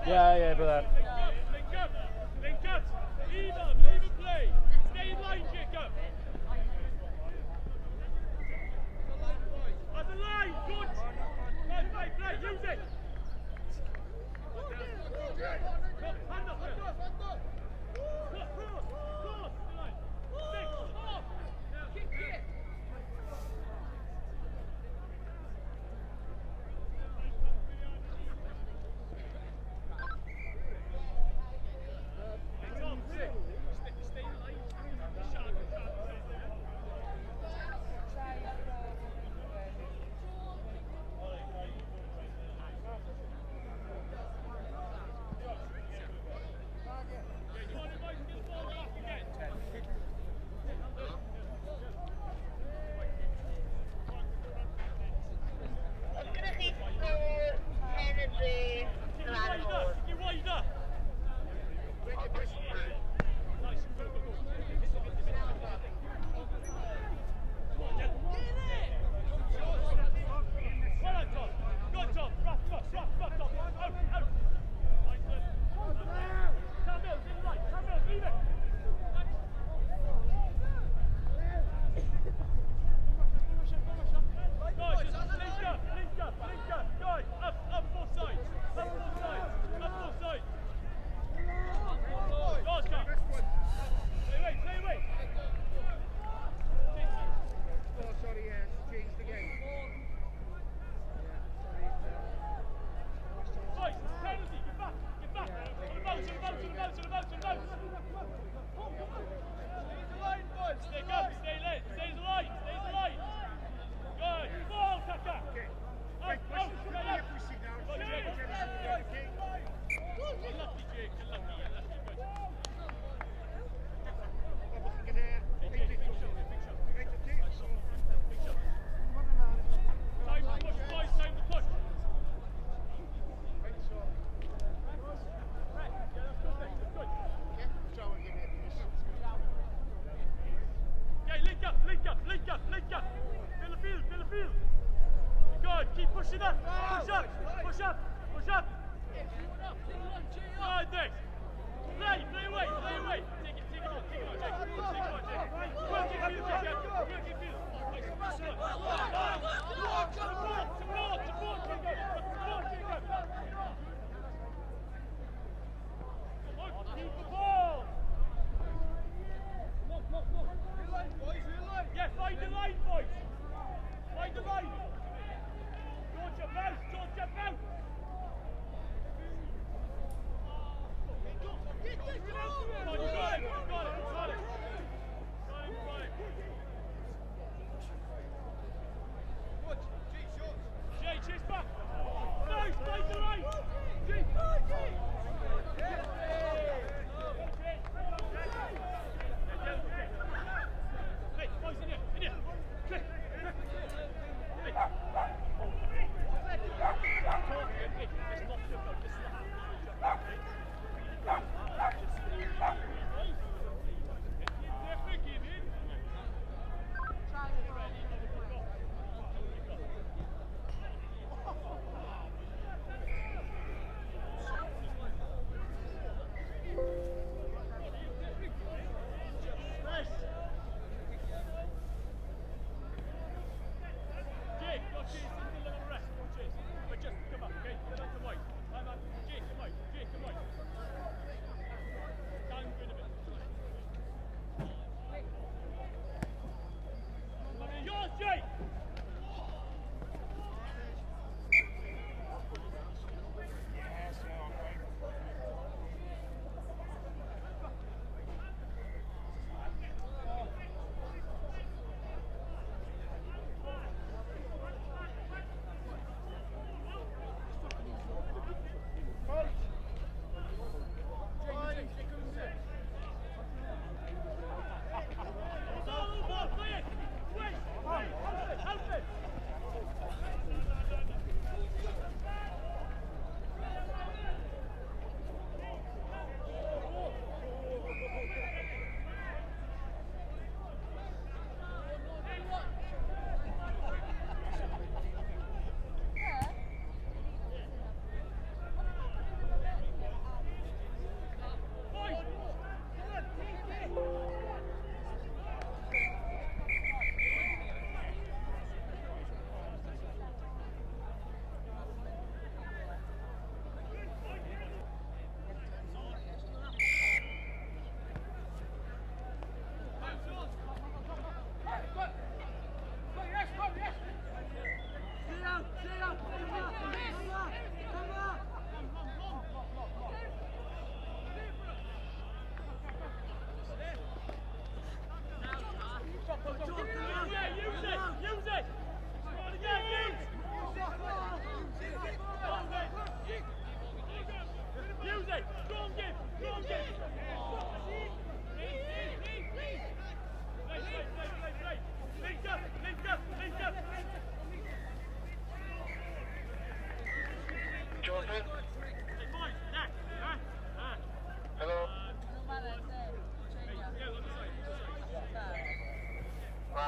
Yeah, brother. Link up, link up, leave up, leave and play. Stay in line, Jacob. At the line, good. Play, play, play, use it. Hand up, hand up. Cross, cross, six, off. Kick it.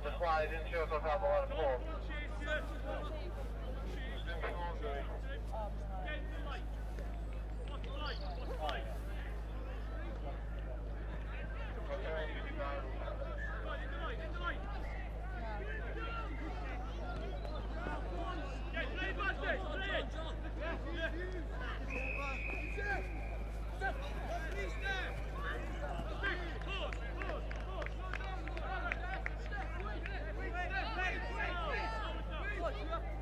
Dy chwaer yn trio dod afal ar y ffôn. Don't chase you. Dim ffôn dwi. Get in the line. Watch the line, watch the line. Mae rhywun wedi marw. Right, in the line, in the line. Yeah, play advantage, play it. Yeah. Pause, pause, pause. Slow it down.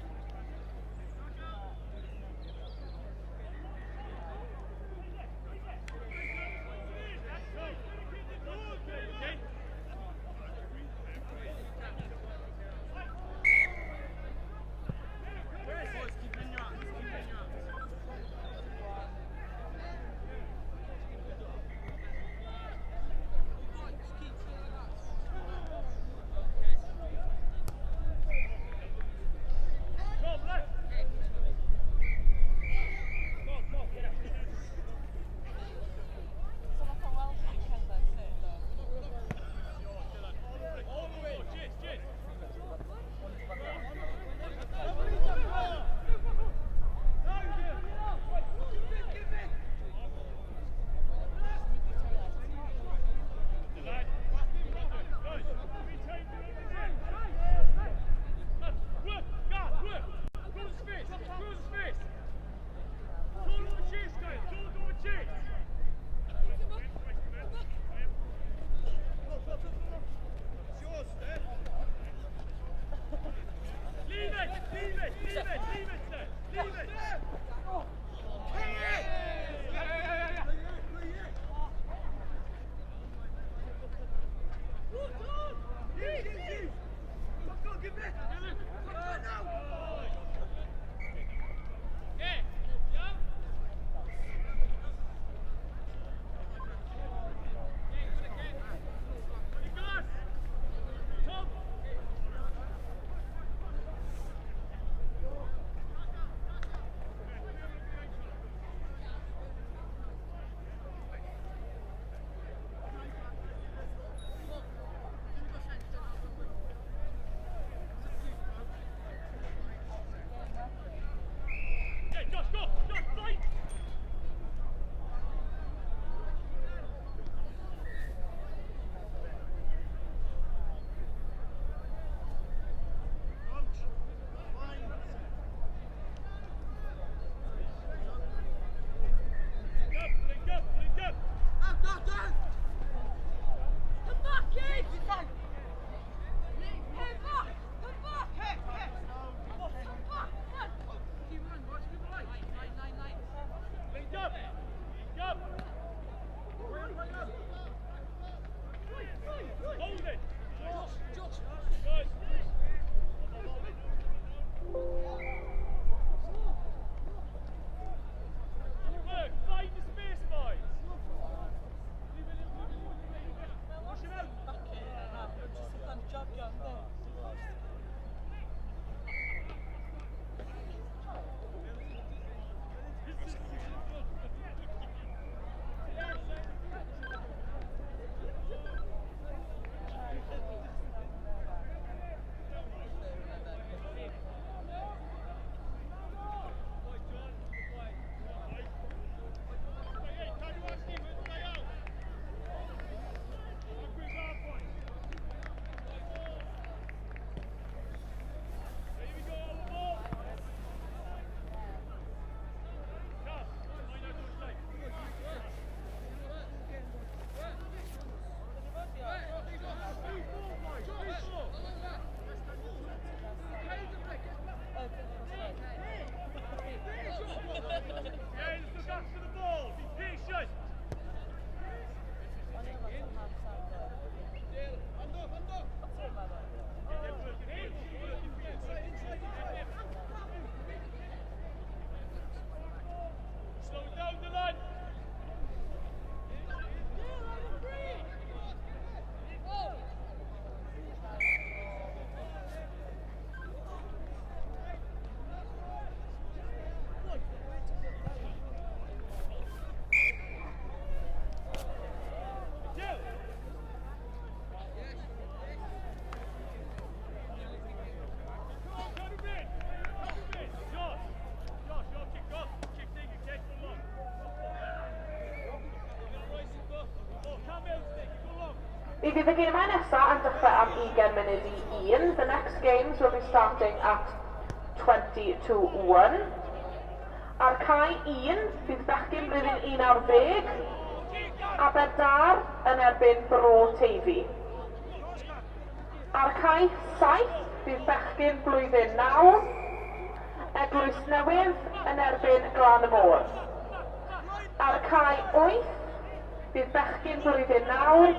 Mi fydd y gemau nesaf yn dechrau am 20 munud i 1. The next games will be starting at 20 to 1. Ar cae 1, bydd bechgyn blwyddyn 11, Aberdâr yn erbyn Bro Teifi. Ar cae 7, bydd bechgyn blwyddyn 9, Eglwys Newydd yn erbyn Glan y Môr. Ar cae 8, bydd bechgyn blwyddyn 9,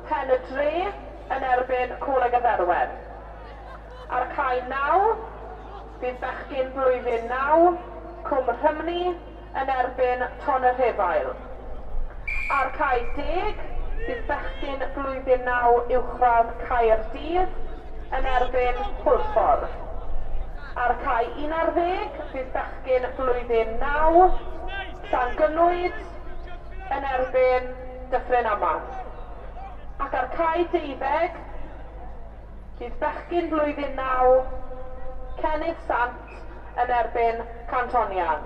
Pen y Dre yn erbyn Coleg y Dderwen. Ar cae 9, bydd bechgyn blwyddyn 9, Cwm Rhymni yn erbyn Tonyrefail. Ar cae 10, bydd bechgyn blwyddyn 9 uwchradd Caerdydd yn erbyn Hwlffordd. Ar cae 11, bydd bechgyn blwyddyn 9, Llangynwyd yn erbyn Dyffryn Aman. Ac ar cae 12, bydd bechgyn blwyddyn 9, Cennydd Sant yn erbyn Cantonian.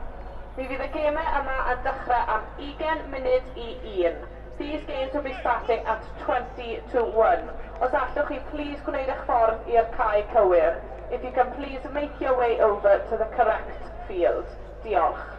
Mi fydd y gemau yma yn dechrau am 20 munud i 1. These games will be starting at 20 to 1. Os allwch chi please gwneud eich ffordd i'r cae cywir. If you can please make your way over to the correct field. Diolch.